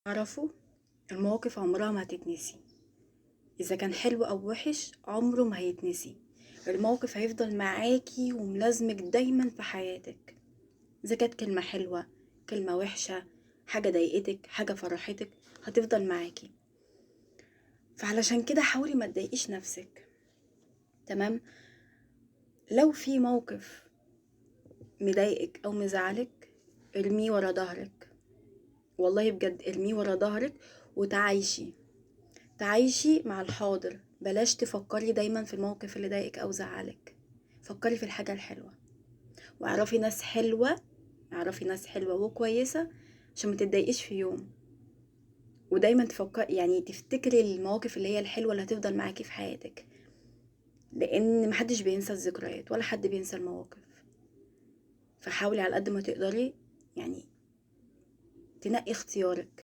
اعرفه، المواقف عمرها ما هتتنسي، اذا كان حلو او وحش عمره ما هيتنسي. الموقف هيفضل معاكي وملازمك دايما في حياتك، اذا كانت كلمة حلوة، كلمة وحشة، حاجة ضايقتك، حاجة فرحتك، هتفضل معاكي. فعلشان كده حاولي ما تضايقيش نفسك، تمام؟ لو في موقف مضايقك او مزعلك ارميه ورا ظهرك، والله بجد ارميه ورا ظهرك وتعايشي، تعايشي مع الحاضر. بلاش تفكري دايما في الموقف اللي ضايقك او زعلك، فكري في الحاجة الحلوة، واعرفي ناس حلوة، اعرفي ناس حلوة وكويسة عشان ما تتضايقيش في يوم. ودايما تفكر، يعني تفتكري المواقف اللي هي الحلوة اللي هتفضل معاكي في حياتك، لان محدش بينسى الذكريات ولا حد بينسى المواقف. فحاولي على قد ما تقدري يعني تنقي اختيارك.